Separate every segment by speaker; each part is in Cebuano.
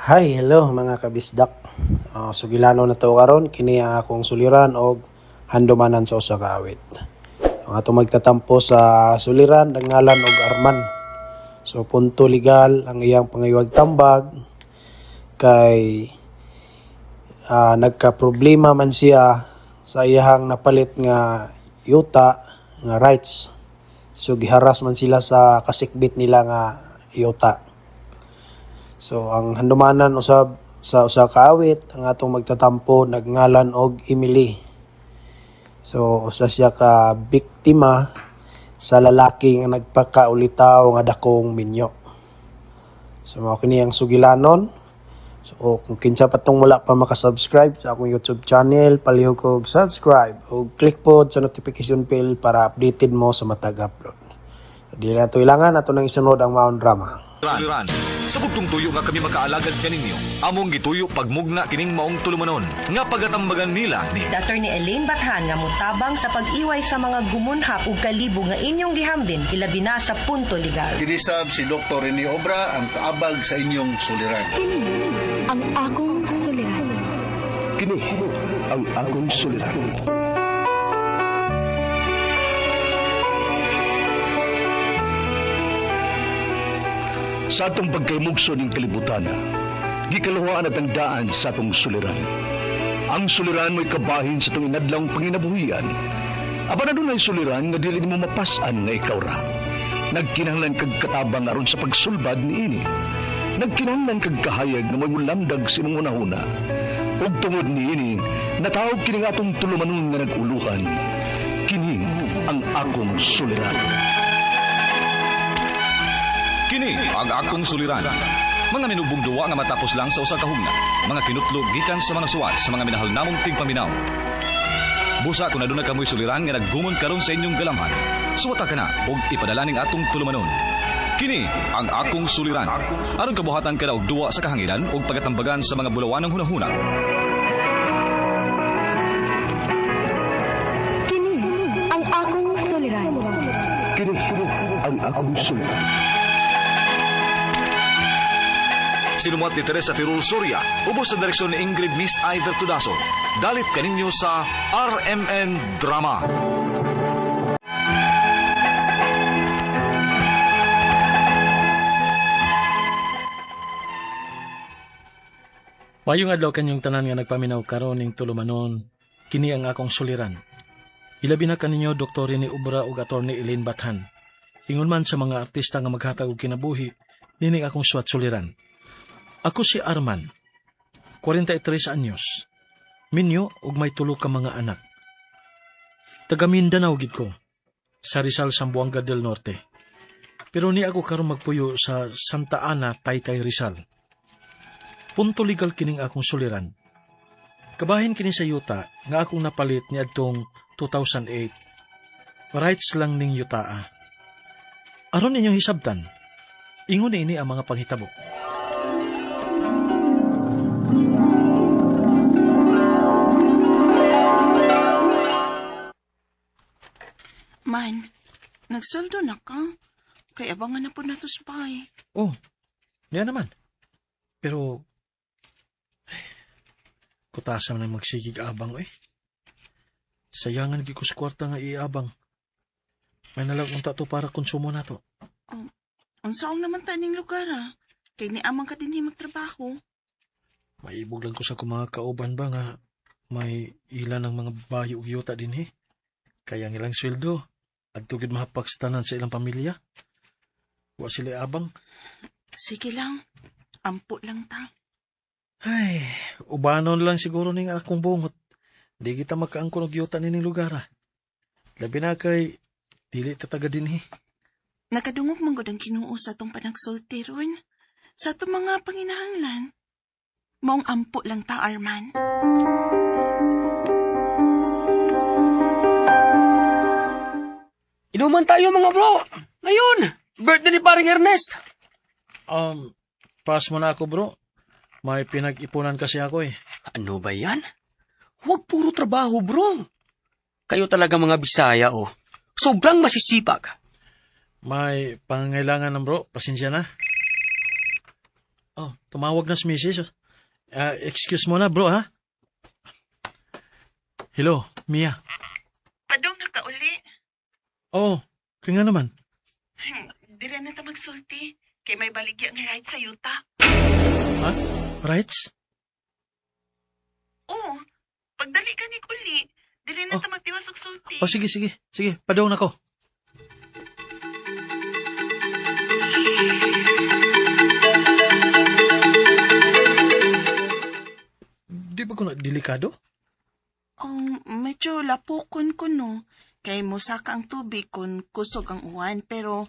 Speaker 1: Hi, hello mga kabisdak. Sugilano na to karon, kini ang akong suliran og handumanan sa usa ka awit. Ang atong magtatampo sa suliran nagalan og Arman. So punto legal ang iyang pangaywag tambag kay nagka-problema man siya sa iyang napalit nga yuta nga rights. So giharas man sila sa kasikbit nila nga yuta. So ang handumanan usab sa usa ka awit ang atong magtatampo nagngalan og Emily. So usa siya ka biktima sa lalaki nga nagpakaulitaw nga dakong minyo. So mao kini ang sugilanon. So kung kinsa pa tong wala pa makasubscribe sa akong YouTube channel, palihog og subscribe ug click pod sa notification bell para updated mo sa matag upload. So, dili na to ilangan, ato nang isunod ang maon drama.
Speaker 2: Suliran. Sa bugtong tuyo nga kami makaalagad kaninyo, among gituyo pagmugna kining maong tulumanon nga pagatambagan nila ni
Speaker 3: Attorney Elaine Bathan nga mutabang sa pag-iway sa mga gumunhap ug kalibog nga inyong gihambin ilabi na sa punto legal.
Speaker 4: Kinisab si Dr. Rene Obra ang kaabag sa inyong suliran.
Speaker 5: Kini ang akong suliran.
Speaker 6: Kini ang akong suliran. Sa atong pagkaymugso ning kalibutan, gikaluhaan at ang daan sa atong suliran. Ang suliran mo'y kabahin sa atong inadlawng panginabuhian. Apan adunay suliran nga dili nimo mapas-an nga ikaw ra. Nagkinahanglan kag katabang aron sa pagsulbad niini. Nagkinahanglan kag kahayag nga mo'y mulamdag sa imong hunahuna. Ug tungod niini, natawag kini nga atong tulumanon nga nag-uluhan. Kini ang akong suliran.
Speaker 2: Kini ang akong suliran. Mga minubong duwa nga matapos lang sa usa ka hugna. Mga kinutlog gikan sa mga suwat sa mga minahal namong tigpaminaw. Busa kung aduna kamoy suliran nga naggumon karon sa inyong galamhan, suwata ka na og ipadala ning atong tulumanon. Kini ang akong suliran. Aron kabuhatan ka na og duwa sa kahanginan ug pagatambagan sa mga bulawanong hunahuna.
Speaker 5: Kini ang akong suliran.
Speaker 6: Kini ang akong suliran.
Speaker 2: Sinumuat ni Teresa Tirul Soria, ubos sa direksyon ni Ingrid Miss Iver Tudaso. Dalit kaninyo sa RMN Drama.
Speaker 7: Mayong adlaw kanyong tanan nga nagpaminaw karon ning tulumanon, kini ang akong suliran. Ilabi na kaninyo Dr. Rene Obra ug Attorney Elaine Bathan. Ingon man sa mga artista nga maghatag og kinabuhi, nining akong suwat suliran. Ako si Arman, 43 anyos. Minyo ug may tulo ka mga anak. Taga Mindanao gid ko, sa Rizal, Zamboanga del Norte. Pero ni ako karon magpuyo sa Santa Ana, Taytay, Rizal. Punto legal kining akong suliran. Kabahin kini sa yuta nga akong napalit niadtong 2008. Rights lang ning yutaa. Aron ninyong hisabtan, ingon ini ang mga panghitabo.
Speaker 8: Man, nagsweldo na ka. Kay abangan na po na to sa bahay.
Speaker 7: Oh, niya naman. Pero, ay, kutasa man ang magsigig abang eh. Sayangan gid ko sa kwarta nga iabang. May nalang unta to para konsumo na to.
Speaker 8: Unsaong naman ta ning lugar ah. Kay ni amang ka dinhi magtrabaho.
Speaker 7: Maibog lang ko sa akong mga kauban ba nga may ilan ng mga bayo ug yuta dinhi. Kaya ang ilang sweldo, adto gid mahapak sa tanan sa ilang pamilya. Wa sila abang.
Speaker 8: Sige lang. Ampo lang ta.
Speaker 7: Ay, ubanon lang siguro ning akong bungot. Di kita makaangkon og yuta nining lugar ah. Labi na kay dili ta taga dinhi.
Speaker 8: Nakadungog man gud ang Ginoo sa atong panagsulti ron. Sa atong mga panginahanglan. Maong ampo lang ta, Arman.
Speaker 9: Inuman tayo mga bro. Ngayon, birthday ni paring Ernest.
Speaker 7: Pass mo na ako, bro. May pinag-ipunan kasi ako eh.
Speaker 9: Ano ba yan? Huwag puro trabaho, bro. Kayo talaga mga Bisaya, oh. Sobrang masisipag.
Speaker 7: May pangangailangan ng bro. Pasensya na. Oh, tumawag na si Mrs. Ah, excuse mo na, bro, ha? Hello, Mia.
Speaker 8: Padong na ka uli.
Speaker 7: Oh, kaya nga naman.
Speaker 8: Dire na ta magsulti. Kay may baligya nga right sa yuta.
Speaker 7: Ha? Rights?
Speaker 8: Oo. Pagdali ka ni uli, dire na
Speaker 7: Oh.
Speaker 8: ta magtiwas og sulti.
Speaker 7: Oh, sige, sige. Sige, padong na ko. Di ba ko na delikado?
Speaker 8: Medyo lapokon ko no. Kay mosaka ang tubig kun kusog ang uwan, pero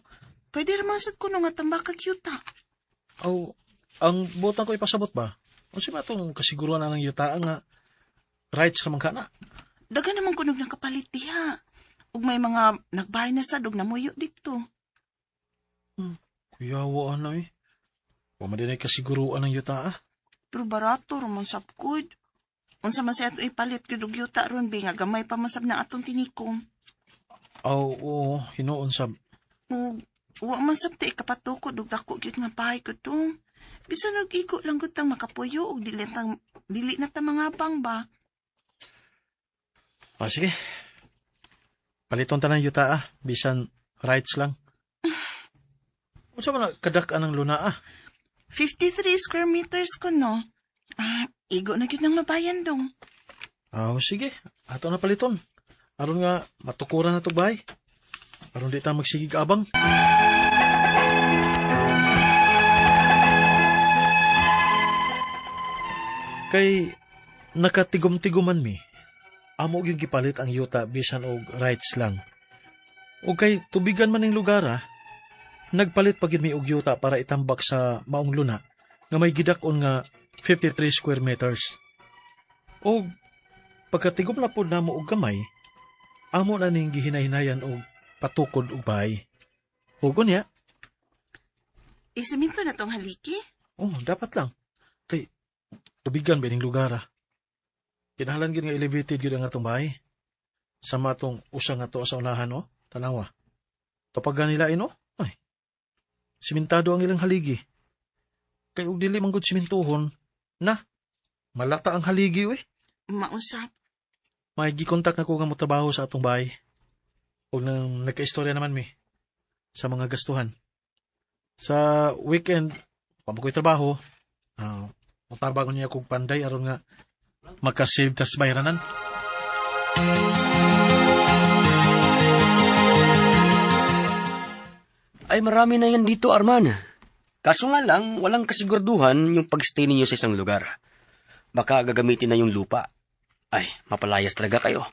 Speaker 8: pwede ra man sad kuno nga tambakag yuta.
Speaker 7: Oh, ang butan ko ipasabot ba? Unsa ba itong kasiguruan na ng yuta nga rights ra man ka na?
Speaker 8: Dagan naman kunog nakapalit diha. Ug may mga nagbahay na sad og namuyo dito.
Speaker 7: Kuyawa na eh. Wa man din ay kasiguruan ng yuta ah.
Speaker 8: Pero barato ra man sab gud. Unsa man sa ato ipalit gyud og yuta ron bi nga gamay pa man sab na atong tinikom.
Speaker 7: Aw, oo, hinuon sab.
Speaker 8: Ug wa man sab ta ikapatukod og dako gyud nga bahay kudong. Bisan og igo lang gud tang makapuyo og dili na ta mangabang ba.
Speaker 7: O, sige. Paliton ta ng yuta ah. Bisan rights lang. Unsa man na kadak-an ng luna ah?
Speaker 8: 53 square meters ko no. Ah, igo na gyud nang mabayan dong.
Speaker 7: Aw, sige. Ato na paliton. Aron nga matukuran na to bahay. Aron di ta magsigig abang. Kay nakatigom-tiguman mi. Amo gyud gipalit ang yuta bisan og rights lang. Og kay tubigan man ning lugar ah, nagpalit pa gyud mi og yuta para itambak sa maong luna nga may gidak-on nga 53 square meters. Og pagkatigom na pod namo og gamay, amo na ning gihinay-hinayan og patukod og bahay. Ug unya,
Speaker 8: Isiminto na tong haliki.
Speaker 7: oh, dapat lang. Kay tubigan ba ning lugar ah. Kinahanglan gyud nga elevated gyud ang atong bahay. Sama atong usa nga to sa unahan oh, tanawa. Tapagan nila ino, ay. Simentado ang ilang haligi. Kay og dili man gud simentohon, na malata ang haligi uy.
Speaker 8: Mausap.
Speaker 7: May gikontak na ko nga motrabaho sa atong bahay. Og nang nagkaistorya naman mi sa mga gastuhan. Sa weekend, pa mo ko'y trabaho, motabang niya kog panday aron nga makasave tas bayranan.
Speaker 9: Ay, marami na yan dito, Arman. Kaso nga lang, walang kasiguraduhan yung pag-stay ninyo sa isang lugar. Baka gagamitin na yung lupa. Ay, mapalayas talaga kayo.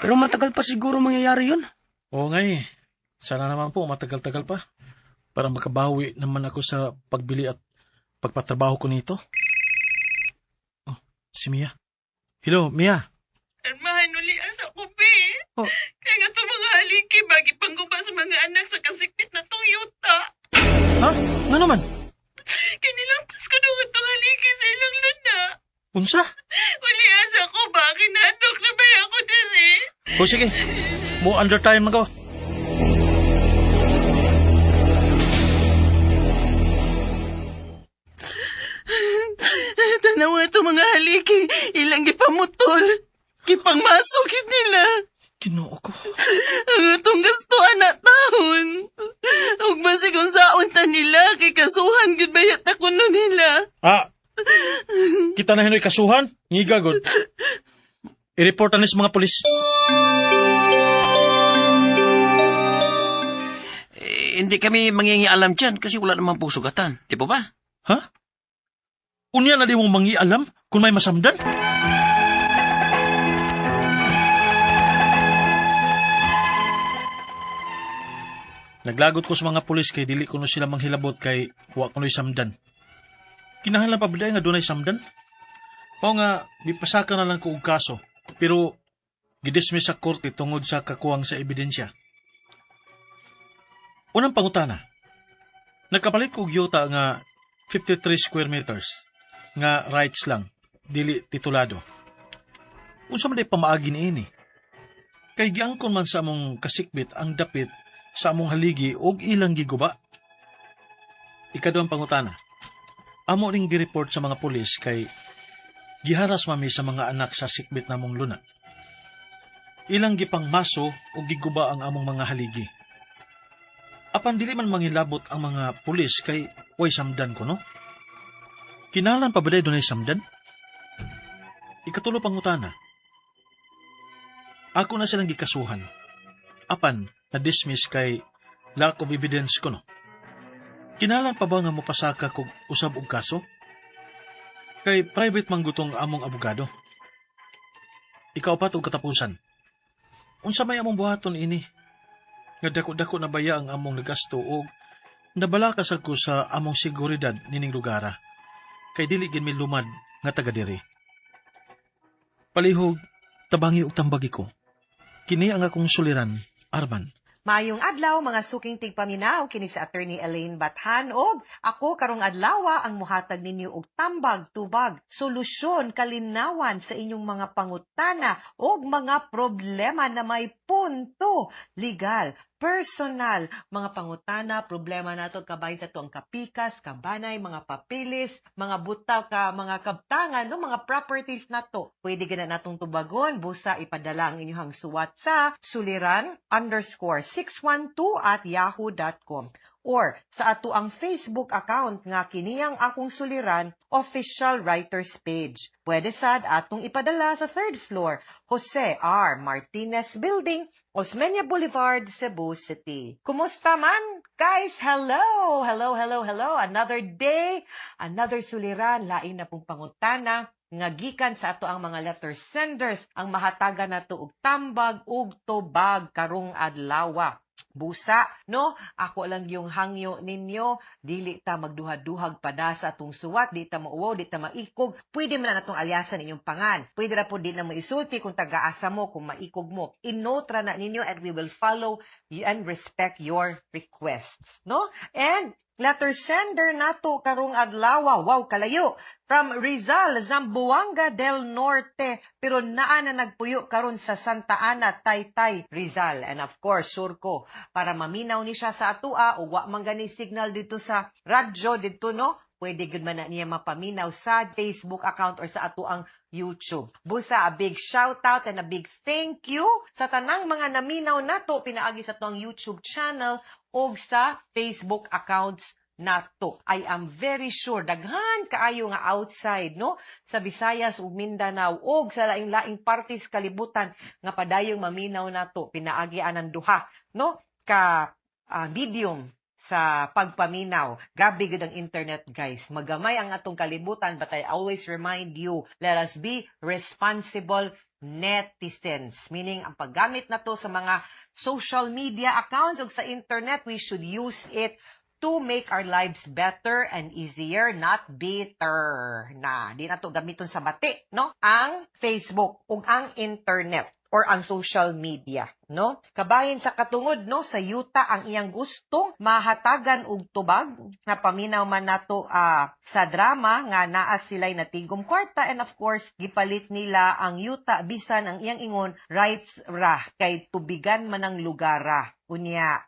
Speaker 9: Pero matagal pa siguro mangyayari yun.
Speaker 7: Oo nga eh. Sana naman po matagal-tagal pa para makabawi naman ako sa pagbili at pagpatrabaho ko nito. Oh, si Mia. Hello, Mia.
Speaker 8: Armahan uli asa ko be.
Speaker 7: Oh.
Speaker 8: Kaya nga itong mga haliki bagi pangguba sa mga anak sa kasikpit na tong yuta.
Speaker 7: Ha? Nga naman?
Speaker 8: Kanilampas ko nung itong haliki sa ilang luna.
Speaker 7: Unsa?
Speaker 8: Uli asa ko ba? Kinandok na ba ako diri?
Speaker 7: O sige, mo undertime man ko.
Speaker 8: Tanawa itong mga haliki. Ilang gipamutol. Gipangmasukit nila.
Speaker 7: Ginoo ko.
Speaker 8: Ang atong gastuan na taon. Ug basig kung saon ta nila, kay kasuhan gud bayat ako no nila.
Speaker 7: Ah, kita na hinoy kasuhan? Ngiga, god. I-report na ni sa mga polis.
Speaker 9: Eh, hindi kami mangingialam dyan kasi wala namang pong sugatan. Di po ba?
Speaker 7: Ha? Unya na di mo mangialam kung may masamdan? Naglagot ko sa mga pulis kay dili kuno sila manghilabot kay wa kuno'y samdan. Kinahanglan pa ba nga dunay samdan? O nga, mipasaka na lang ko og kaso, pero gidismiss sa korte tungod sa kakuwang sa ebidensya. Unang pangutana, nagkapalit ko og yuta nga 53 square meters nga rights lang, dili titulado. Unsa man day pamaagi niini? Kay giangkon man sa among kasikbit ang dapit sa among haligi og ilang giguba. Ikaduhang pangutana. Amo ring gireport sa mga pulis kay giharas mami sa mga anak sa sikbit namong luna. Ilang gipangmaso o giguba ang among mga haligi. Apan dili man mangilabot ang mga pulis kay way samdan ko, no? Kinahanglan pa ba day dunay samdan? Ikatulo pangutana. Ako na silang gikasuhan. Apan, na-dismiss kay lack of evidence ko, no? Kinahanglan pa ba nga mopasaka kog usab og kaso? Kay private man gutong among abogado. Ikaupat og katapusan. Unsa may among buhaton ini? Nga dako-dako na baya ang among nagasto og nabalaka sad ko sa among seguridad nining lugara. Kay dili gid mi lumad nga taga diri. Palihog tabangi og tambagi ko. Kini ang akong suliran, Arman.
Speaker 3: Maayong adlaw, mga suking tigpaminaw, kini si Attorney Elaine Bathan og ako karong adlaw ang muhatag ninyo og tambag, tubag, solusyon, kalinawan sa inyong mga pangutana og mga problema na may punto legal, personal, mga pangutana, problema nato kabahin sa atuang kapikas, kabanay, mga papeles, mga butaw ka, mga kabtangan, no, mga properties nato. Pwede gina natong tubagon, busa ipadala ang inyong suwat sa suliran_612@yahoo.com or sa ato ang Facebook account nga kiniyang Akong Suliran Official Writers Page. Pwede sad atong ipadala sa third floor, Jose R. Martinez Building, Osmeña Boulevard, Cebu City. Kumusta man? Guys, hello! Hello, hello, hello! Another day, another suliran, lain na pong pangutana nga gikan sa ato ang mga letter senders ang mahatagan nato og tambag ug tubag karong adlaw. Busa, no? Ako lang yung hangyo ninyo, dili ta magduha-duhag pada sa atong suwat, di ta mauwaw, di ta maikog. Pwede man na natong alyasan inyong pangan. Pwede ra po di na mo isulti kung taga-asa mo, kung maikog mo. I-note ra na ninyo and we will follow you and respect your requests, no? And letter sender nato karong adlaw, wow, kalayo, from Rizal, Zamboanga del Norte, pero naa na nagpuyo karon sa Santa Ana, Taytay, Rizal. And of course, sure ko, para maminaw ni siya sa atua o wa man gani signal dito sa radyo dito, no? Pwede gud man na niya mapaminaw sa Facebook account or sa atuang YouTube. Busa, a big shout out and a big thank you sa tanang mga naminaw nato pinaagi sa atuang YouTube channel og sa Facebook accounts nato. I am very sure daghan kaayo nga outside, no, sa Visayas ug Mindanao ug sa laing-laing parties kalibutan nga padayong maminaw nato pinaagi anang duha, no, ka medium sa pagpaminaw. Grabe gud ang internet, guys. Magamay ang atong kalibutan, but I always remind you, let us be responsible netizens. Meaning, ang paggamit na to sa mga social media accounts o sa internet, we should use it to make our lives better and easier, not bitter. Na, di na to gamiton sa bati, no? Ang Facebook ug ang internet or ang social media, no? Kabahin sa katungod, no, sa yuta ang iyang gustong mahatagan og tubag, napaminaw man nato sa drama nga naa sila'y natigom kwarta and of course gipalit nila ang yuta bisan ang iyang ingon rights ra kay tubigan man ang lugar ra. Unya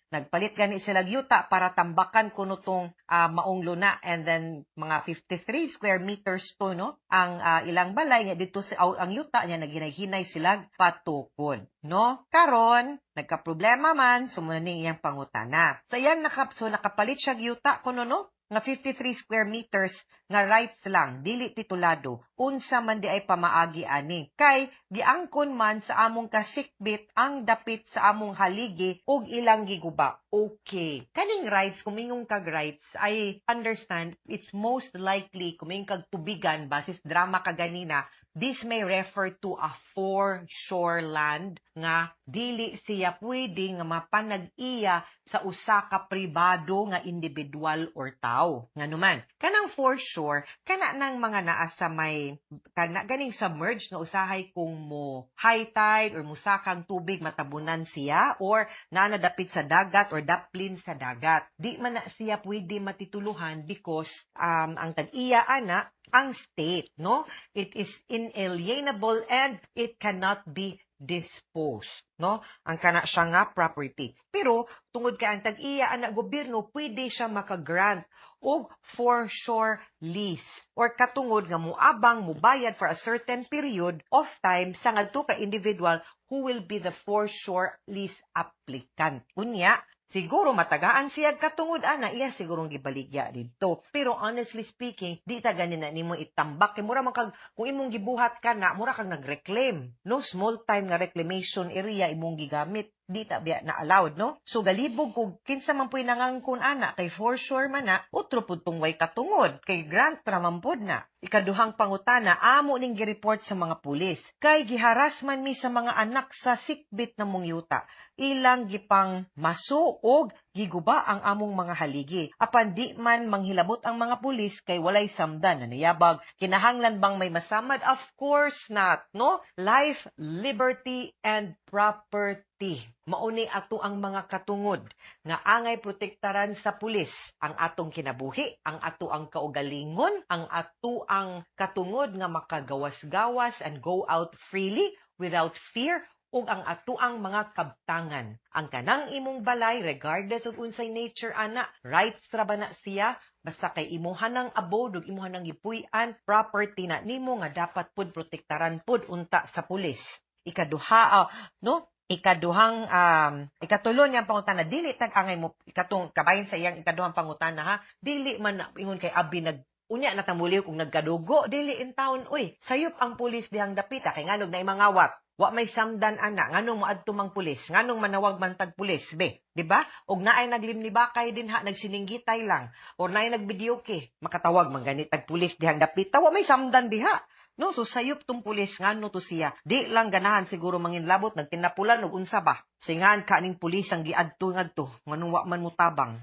Speaker 3: nagpalit gani sila yuta para tambakan kuno tong maong luna and then mga 53 square meters to, no, ang ilang balay nga dito sa ang yuta niya naghinay-hinay sila patukod, no? Karon nagka-problema man, sumuna ning iyang pangutana sa iyang so nakapalit siya yuta kuno, no, nga 53 square meters nga rights lang, dili titulado. Unsa man di ay pamaagi ani? Kay giangkon man sa among kasikbit ang dapit sa among haligi ug ilang giguba. Okay. Kaning rights, kung mingon kag rights, I understand it's most likely kung mingon kag tubigan, basis drama kaganina, this may refer to a foreshore land nga dili siya pwede nga mapanag-iya sa usa ka pribado nga individual or tao. Nganuman, kanang foreshore, kana nang mga naa sa may kana ganing submerged nga usahay kung mo high tide or musakang tubig matabunan siya or naa nadapit sa dagat or daplin sa dagat. Di man na siya pwede matituluhan because ang tag-iya ana ang state, no? It is inalienable and it cannot be Dispose, no, ang kana siya nga property. Pero tungod kay ang tag-iya ana gobyerno, pwede siya maka-grant og foreshore lease or katungod nga muabang mubayad for a certain period of time sa ngadto ka individual who will be the foreshore lease applicant. Unya, siguro matagaan siya katungod ana, iya sigurong gibaligya didto. Pero honestly speaking, di ta gani na nimo itambak kay mura man kag kung imong gibuhat ka na, mura kang nag-reclaim, no? Small time nga reclamation area imong gigamit. Di ta biya na allowed, no? So galibog kog kinsa man puy nangangkon ana kay foreshore man na, utro pud tong way katungod kay grant ra man pud na. Ikaduhang pangutana, amo ning gi-report sa mga pulis. Kay giharas man mi sa mga anak sa sikbit namong yuta. Ilang gipang maso og giguba ang among mga haligi. Apan di man manghilabot ang mga pulis kay walay samdan na niyabag. Kinahanglan bang may masamad? Of course not, no? Life, liberty, and property. Mauni ato ang mga katungod nga angay protektaran sa pulis: ang atong kinabuhi, ang ato ang kaugalingon, ang ato ang katungod nga makagawas-gawas and go out freely without fear, ug ang atuang mga kabtangan. Ang kanang imong balay, regardless of unsay nature ana, rights ra ba na siya, basta kay imuha ng abode ug imuha ng gipuy-an, property na nimo nga dapat pud protektaran pud unta sa pulis. Ikaduha, no? Ikaduhang ikatulo niyang pangutana, dili tag angay mo ikatong kabahin sa iyang ikaduhang pangutana ha, dili man na ingon kay abi nag unya na tamulihok kung nagkadugo, dili in town uy. Sayop ang pulis dihang dapita kay nganog na mangawat? Wa may samdan ana, nganong moadto mang pulis? Nganong manawag man tag pulis be? Di ba? Og naay naglimnibakay dinha, nagsininggitay lang or naay nagvideoke, makatawag man ganit tag pulis dihang dapita, wa may samdan diha. No, so sayop tong pulis, ngano to siya? Di lang ganahan siguro manginlabot, nagtinapulan og unsa ba? Singan ka ning pulis ang giadto ngadto, nganong wa man mutabang?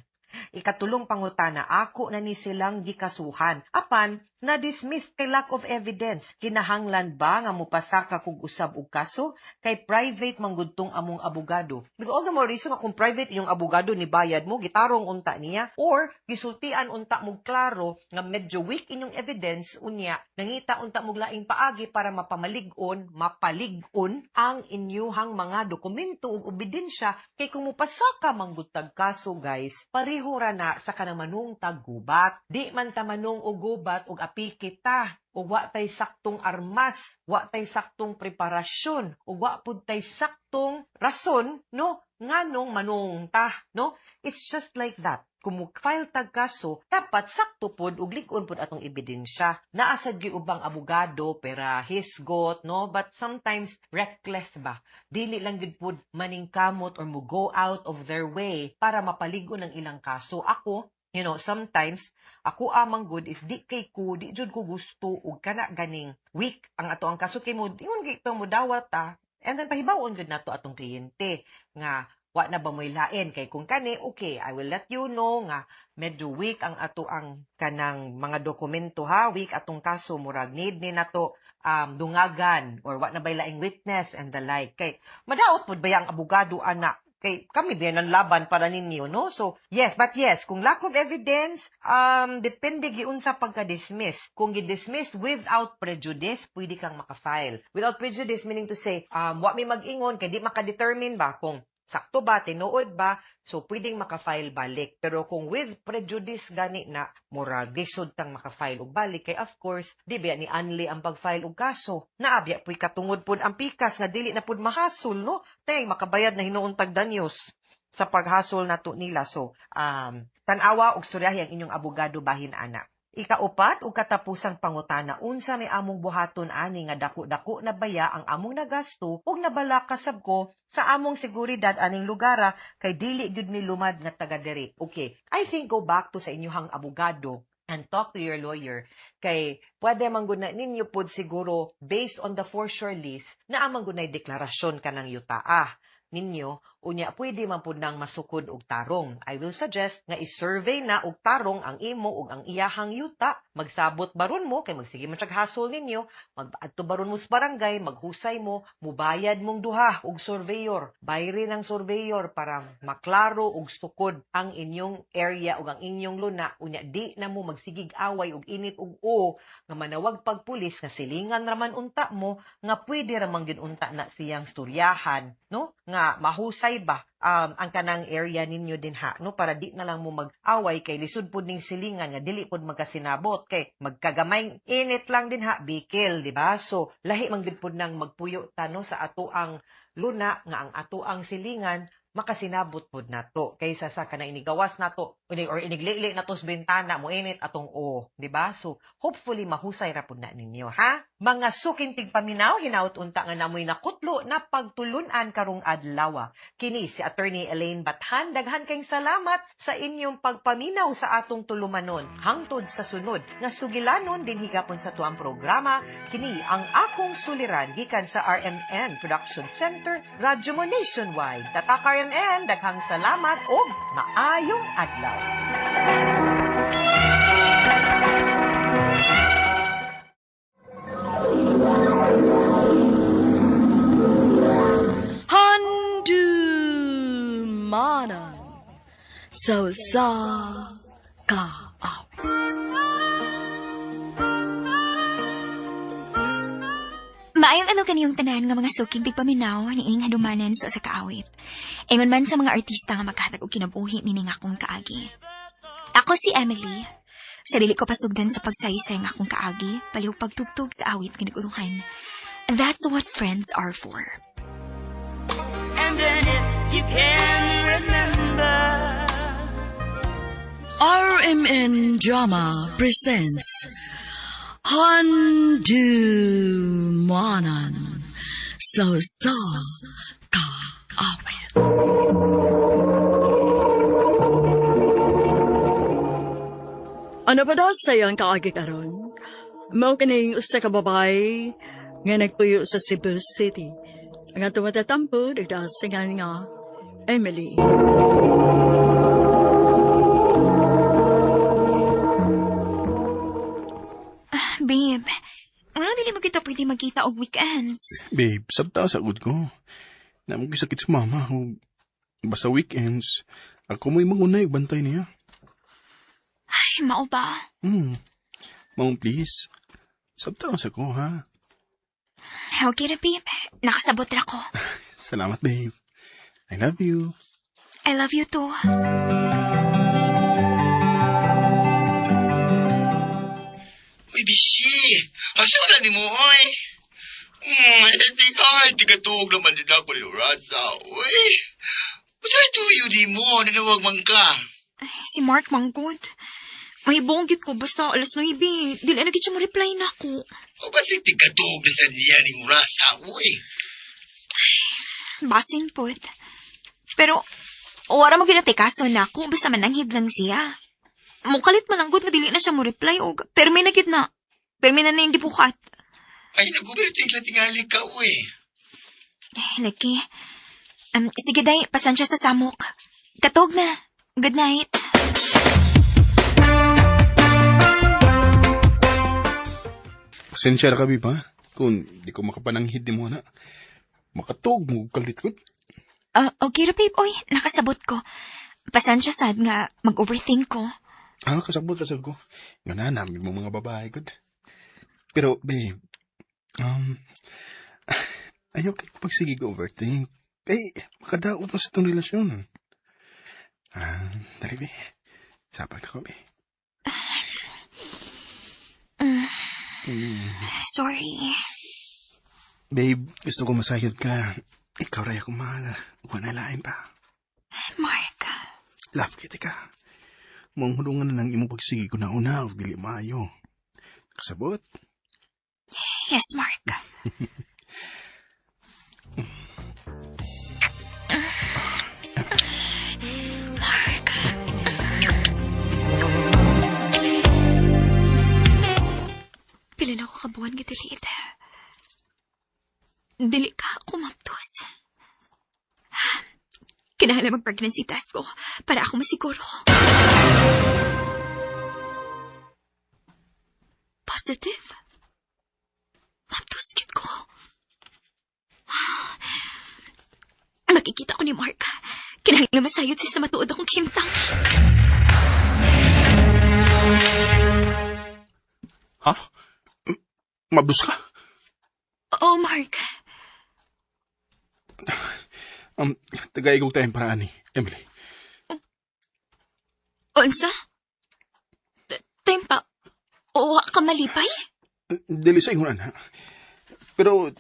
Speaker 3: Ikatulong pangutana, ako na ni silang gikasuhan. Apan, na-dismiss kay lack of evidence. Kinahanglan ba nga mupasaka kog usab og kaso? Kay private man gud tong among abogado. Because all the more reason nga kung private yung abogado ni bayad mo, gitarong unta niya, or gisultian unta mo klaro nga medyo weak inyong evidence, unya, nangita unta mo laing paagi para mapamalig-on, mapalig-on ang inyuhang mga dokumento ug ebidensya, kay kung mupasaka man gud tag kaso, guys, pareho ra na sa kanang manung taggubat. Di man ta manung og gubat og apiki ta ug wa tay saktong armas, wa tay saktong preparasyon, ug wa pud tay saktong rason, no, nganong manung ta, no? It's just like that. Kung mo-file tag kaso, dapat sakto pod ug lig-on pod atong ebidensya. Naa sad gyud ubang abogado pera hisgot, no? But sometimes reckless ba? Dili lang gyud pod maningkamot or mo go out of their way para mapalig-on ang ilang kaso. Ako, sometimes ako amang good is di kay ko, di jud ko gusto og kana ganing weak ang ato ang kaso kay mo ingon gyud mo dawat ta. And then pahibaw-on gyud nato atong kliyente nga wa na ba mo'y lain kay kung kani, okay, I will let you know nga medyo weak ang ato ang kanang mga dokumento ha, weak atong kaso, murag need ni nato dungagan or wa na bay laing witness and the like, kay madaot pud ba ang abogado ana kay kami biya ng laban para ninyo, no? So yes, but yes, kung lack of evidence, depende giunsa pagka-dismiss. Kung gi-dismiss without prejudice, pwede kang maka-file without prejudice, meaning to say wa may mag-ingon kay di maka-determine ba kung sakto ba, tinuod ba, so pwedeng maka-file balik. Pero kung with prejudice gani na, murag lisod tang maka-file og balik kay of course, di ba ni anli ang pag-file og kaso. Naabya puy katungod pud ang pikas nga dili na pud mahasol, no? Tay makabayad na hinuon tag danyos sa paghasol nato nila. So, tan-awa og storyahi ang inyong abogado bahin ana. Ikaupat ug katapusang pangutana, unsa may among buhaton ani nga dako-dako na baya ang among nagasto ug nabalaka sab ko sa among seguridad aning lugara kay dili gyud mi lumad nga taga diri? Okay, I think go back to sa inyong abogado and talk to your lawyer kay pwede man gud na ninyo pud siguro based on the foreshore lease na amang gud nay deklarasyon kanang yutaa ninyo. Unya pwede man pud nang masukod og tarong. I will suggest nga i-survey na og tarong ang imo ug ang iyahang yuta. Magsabot baron mo kay magsige man siyag hasol ninyo, mag-adto baron mo sa barangay, maghusay mo, mubayad mong duha og surveyor. Bayri ng surveyor para maklaro og sukod ang inyong area ug ang inyong luna. Unya di na mo magsigig away og init og o nga manawag pag pulis nga silingan raman unta mo nga pwede ra man gyud unta na siyang storyahan, no, nga mahusay ba ang kanang area ninyo dinha, no, para di na lang mo mag-away kay lisod pud ning silingan nga dili pud magkasinabot kay magkagamay init lang dinha bikil, di ba? So lahi man gyud pud nang magpuyo ta, no, sa ato ang luna nga ang ato ang silingan makasinabot pud nato kaysa sa kanang inigawas nato or iniglili nato sa bintana mo init atong o, di ba? So hopefully mahusay ra pud na ninyo, ha, mga suking tigpaminaw. Hinaut unta nga namoy nakutlo na pagtulunan karong adlaw. Kini si Attorney Elaine Bathan. Daghan kayong salamat sa inyong pagpaminaw sa atong tulumanon. Hangtod sa sunod nga sugilanon din higapon sa tuang programa, kini ang Akong Suliran gikan sa RMN Production Center, Radyo Mo Nationwide. Tatak RMN, daghang salamat ug maayong adlaw.
Speaker 5: Handumanan sa usa ka awit.
Speaker 10: Maayong adlaw kaniyong tanan nga mga suking tigpaminaw niining handumanan sa usa ka awit. Ingon man sa mga artista nga maghatag og kinabuhi nining akong kaagi. Ako si Emily. Sa dili ko pasugdan sa pagsaysay nga akong kaagi, palihog pagtugtog sa awit nga nagulungan. That's what friends are for.
Speaker 11: And then if you can remember.
Speaker 5: RMN Drama presents Handumanan sa usa ka awit. Ano pa daw sa iyang kaagi karon? Mao kining usa ka babae nga nagpuyo sa Cebu City. Ang atong matatampo, nagdasingan nga Emily.
Speaker 10: Ah, babe, ano dili mo kita pwede magkita og weekends?
Speaker 12: Babe, sabta sa gud ko. Naa man sakit si mama. O, basta weekends, ako mo'y mangunay bantay niya.
Speaker 10: Ay, mao ba?
Speaker 12: Mom, please. Sabta sa ko, ha?
Speaker 10: Okay ra, babe. Nakasabot ra ko.
Speaker 12: Salamat, babe. I love you.
Speaker 10: I love you too.
Speaker 13: Uy, bisi! Asa wala ni mo, oy? Ay, tigatuog naman din ako ni Raza, oy. Unsa tuyo di mo, nanawag man ka?
Speaker 10: Si Mark manggod. May bonggit ko basta alas 9. Dili na gid siya mo reply na ako.
Speaker 13: O basig tigatuog na sa niya ni Murasa, oy.
Speaker 10: Basin pod. Pero wala mo ginatikaso na ako basta mananghid lang siya. Mukalit man ang gud nga dili na siya mo reply og pero may nagid na. Pero may na na yung gibukat.
Speaker 13: Ay, nag-overthink lang tingali ka, oy.
Speaker 10: Eh, lagi. Sige, day, pasensya sa samok. Katog na. Good night.
Speaker 12: Pasensya ra ka, babe, ha? Kung di ko makapananghid ni mo na. Makatog mo kalit ko.
Speaker 10: Ah, okay ra, babe. Oy, nakasabot ko. Pasensya sad nga mag-overthink ko.
Speaker 12: Ah, kasabot ra sad ko. Nga na, namin mo mga babae, gud. Pero, babe, ayaw kay pagsige ko overthink. Eh, makadaot na sa itong relasyon. Ah, dali, babe. Sapag na ko, babe.
Speaker 10: Sorry.
Speaker 12: Babe, gusto ko masayod ka. Ikaw ray akong mahal. Huwag na lain pa.
Speaker 10: Mark.
Speaker 12: Love kita ka. Mong hulungan na lang imong pagsige ko na una og dili maayo. Kasabot?
Speaker 10: Yes, Mark. Mark. Pila na ako kabuwan gidiliit. Dili ka kumaptos. Kinahanglan mag-pregnancy test ko para ako masiguro. Positive? Mabduskit ko. Makikita ko ni Mark. Kinahanglan masayod siya sa matuod akong kimtang.
Speaker 12: Ha? Mabdus ka?
Speaker 10: Oo, Mark.
Speaker 12: Tagaigog tayong paraan ni Emily.
Speaker 10: Unsa? Tempa, o ka malipay?
Speaker 12: Dili sa ingon, ana. Pero,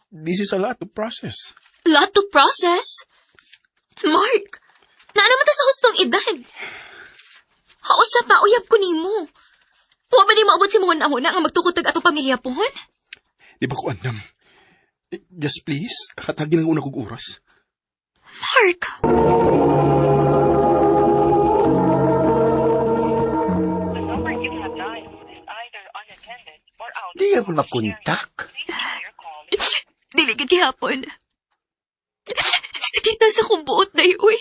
Speaker 12: this is a lot to process.
Speaker 10: Lot to process? Mark, naano man ta sa hustong edad? Hausa pa, uyab ko nimo. Wa ba di maabot si mga una nga magtukod tag atong pamilya pohon?
Speaker 12: Di ba ko andam? Just please, hatagin ang una kong oras.
Speaker 10: Mark!
Speaker 13: Di ka po makontak.
Speaker 10: Dili gid gihapon. Sakit na sa akong buot na uy.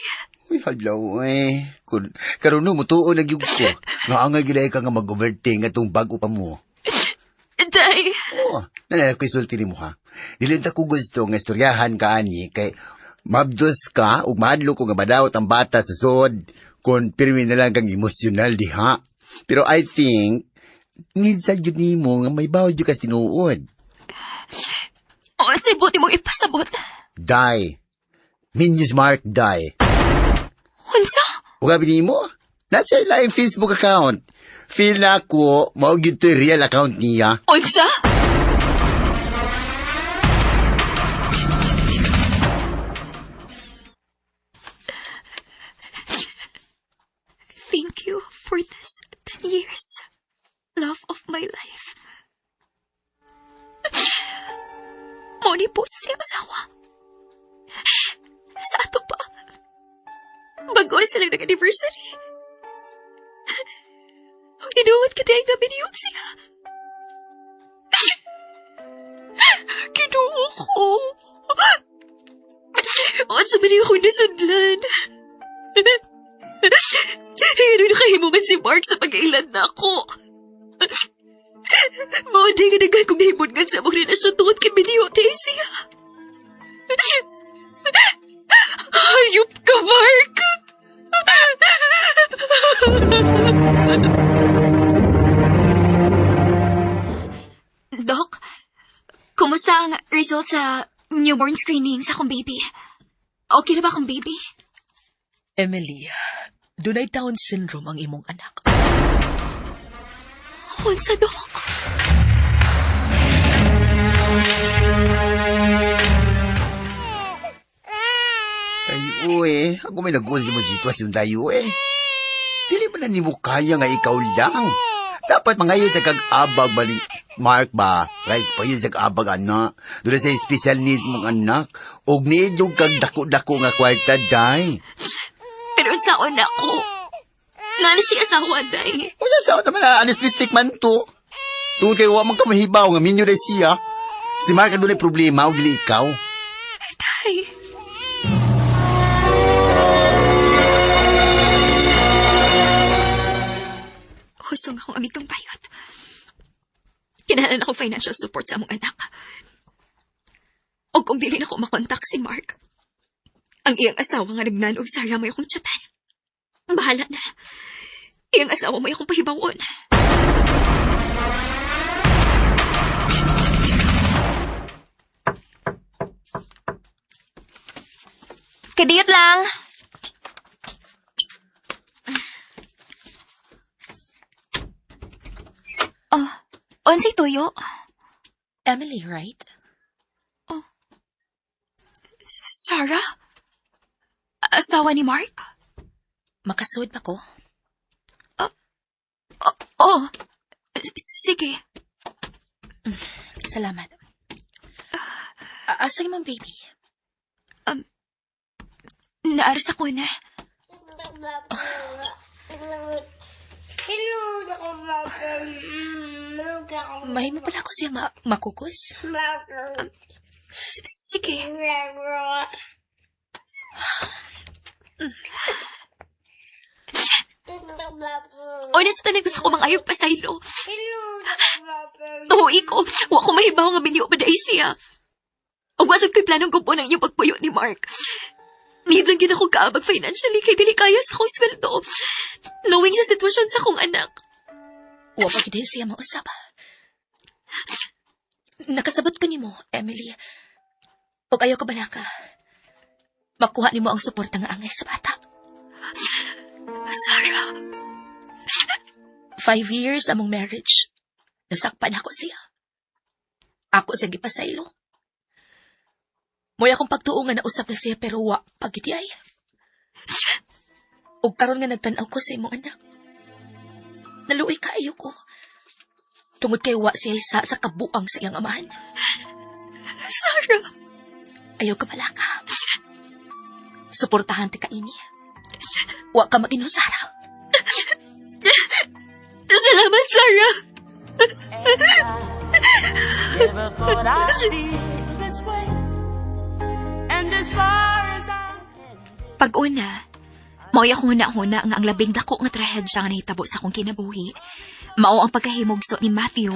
Speaker 13: Uy, hadlaw eh. Kun, karon no, mutuo na gyud ko. Nga angay gyud ka nga mag-overthink atong bago pa mo.
Speaker 10: Day.
Speaker 13: Oo, nalala ko isulti nimo ha. Dili ta ko gusto nga istoryahan ka ani kay mabdos ka ug mahadlok ko nga madawat ang bata sa sod kung pirmi na lang kang emosyonal diha. Pero I think need sa jud nimo nga may bawod jud ka tinuod.
Speaker 10: Oo, say buti mong ipasabot.
Speaker 13: Die. Minions Mark die.
Speaker 10: Unsa?
Speaker 13: Ug abi nimo, nasa ila yung Facebook account. Feel na ako, mao gyud to real account niya.
Speaker 10: Unsa? Thank you for this 10 years. Love of my life. Mao ni post siya asawa. Sa ato pa. Bago na silang nag-anniversary. Ang tinuod ka ang gabi niyo siya. Kinuo ko. Unsa ba niyo akong nasudlan? Ano nakahimo man si Mark sa pag-ilan na ako? Mao di nga daghan kong nahibungan sa among relasyon tungod kay Bilio siya. Hayop ka, Mark! Doc, kumusta ang result sa newborn screening sa akong baby? Okay na ba akong baby?
Speaker 14: Emily, dunay Down syndrome ang imong anak.
Speaker 10: Unsa, Doc?
Speaker 13: Ay, uy, ako may nag-uon sa sitwasyon tayo eh. Dili ba na nimo kaya nga ikaw lang? Dapat mangayon sa kag-abag ba ni Mark ba? Right, pa yun sa kag-abag, anak. Doon sa special needs mong anak. Og need yung kag dako-dako nga kwarta, day.
Speaker 10: Pero unsaon na ako? Nano siya asawa, day?
Speaker 13: Unya sa naman, anesthetic man to. Tungod kay wa man ka mahibaw nga minyo day siya. Si Mark ang dunay problema og dili ikaw.
Speaker 10: Day. Hustong akong amigong bayot. Kinahanglan ako financial support sa among anak. O kung dili na ko makontak si Mark, ang iyang asawa nga nagnan og Sarah may akong chatan. Bahala na. Iyang asawa may akong pahibawon. Kadiyot lang. Oh, unsay tuyo?
Speaker 14: Emily, right?
Speaker 10: Oh. Sarah? Asawa ni Mark?
Speaker 14: Makasud ba ko?
Speaker 10: Oh, sige.
Speaker 14: Salamat. Asa imong baby?
Speaker 10: Naaras ako na.
Speaker 14: Mahimo pala ko siya makukos?
Speaker 10: Sige. Una sa tanan gusto ko mangayog pasaylo. Tuoi ko, wa ko mahibaw nga minyo pa dai siya. Ug wa sad ko'y planong gupon ang inyong pagpuyo ni Mark. Need lang gyud ako kaabag financially kay dili kaya sa akong sweldo. Knowing sa sitwasyon sa akong anak.
Speaker 14: Wa pa gid siya mausab. Nakasabot ko nimo, Emily. Ug ayaw ka balaka. Makuha nimo ang suporta nga angay sa bata.
Speaker 10: Sarah.
Speaker 14: 5 years among marriage. Nasakpan ako siya. Ako sa gipasaylo. Mo'y akong pagtuo nga nausap na siya pero wa pagiti ay. Ug karon nga nagtan-aw ko sa imong anak. Naluoy kaayo ko. Tungod kay wa siya isa sa kabuang sa iyang amahan.
Speaker 10: Sarah.
Speaker 14: Ayaw ka balaka. Suportahan ti ka ini. Wa ka mag Sarah.
Speaker 10: Salamat, Sarah.
Speaker 11: Never thought I'd feel this way. And as far as I
Speaker 10: Pag-una, mao'y akong huna-huna nga ang labing dako nga trahedya nga nahitabo sa akong kinabuhi. Mao ang pagkahimugso ni Matthew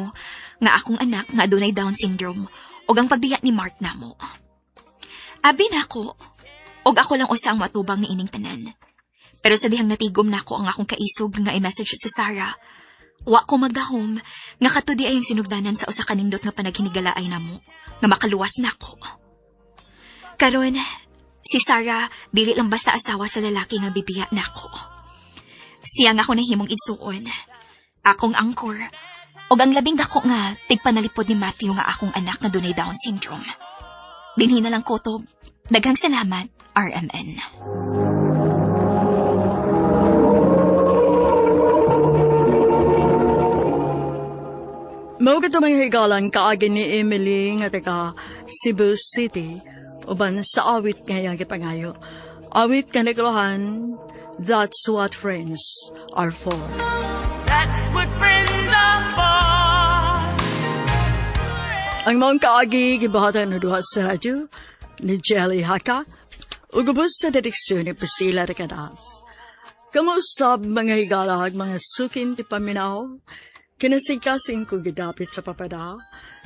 Speaker 10: nga akong anak nga adunay Down syndrome ug ang pagbiya ni Mark namo. Abi nako, ug ako lang usa ang matubang ni ining tanan. Pero sa dihang natigom nako ang akong kaisog nga i-message si Sarah, wa ko magdahom nga katudi ay ang sinugdanan sa usa ka nindot nga panaghinigalaay namo nga makaluwas nako. Karon, si Sarah dili lang basta asawa sa lalaki nga bibiya nako. Siya nga ako nahimong igsuon. Akong angkor. Ug ang labing dako nga tigpanalipod ni Matthew nga akong anak na dunay Down syndrome. Dinhi na lang kutob. Daghang salamat, RMN.
Speaker 5: Mao kadto mga higalan kaagi ni Emily nga taga Cebu City uban sa awit nga iyang gipangayo. Awit nga naglahan, That's What Friends Are For.
Speaker 11: That's what friends are for.
Speaker 5: Ang maong kaagi gibuhatan na duha sa radyo ni Jelly Haka ug ubos sa direksyon ni Priscilla Recadas. Kamuusab mga higalag, mga sukin ti paminaw, kinasingkasing ko gidapit sa papada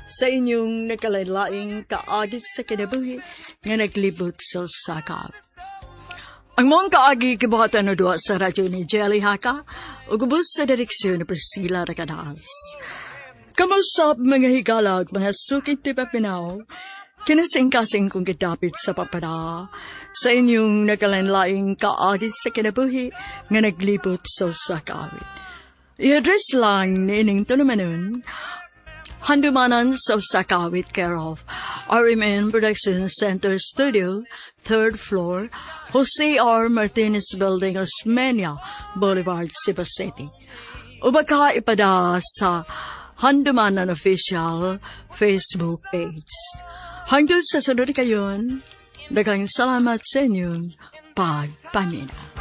Speaker 5: sa inyong nakalain-laing kaagit sa kinabuhi nga naglibot sa sakap. Ang mong kaagi gibuhatan na duha sa radyo ni Jelly Haka ug ubos sa direksyon ni Priscilla Recadas. Kamusap mga higalag, mga sukit ti papinaw, kinasingkasing kong gidapit sa papada sa inyong nakalanlaing kaagit sa kinabuhi nga naglibot sa sakawit. I-address lang ni ining tulumanon, Handumanan sa Sakawit, care of RMN Production Center Studio, 3rd floor, Jose R. Martinez Building, Osmeña Boulevard, Cebu City. O baka ipada sa Handumanan Official Facebook page. Hanggang sa sunod kayon, daghang salamat sa inyong pagpamina.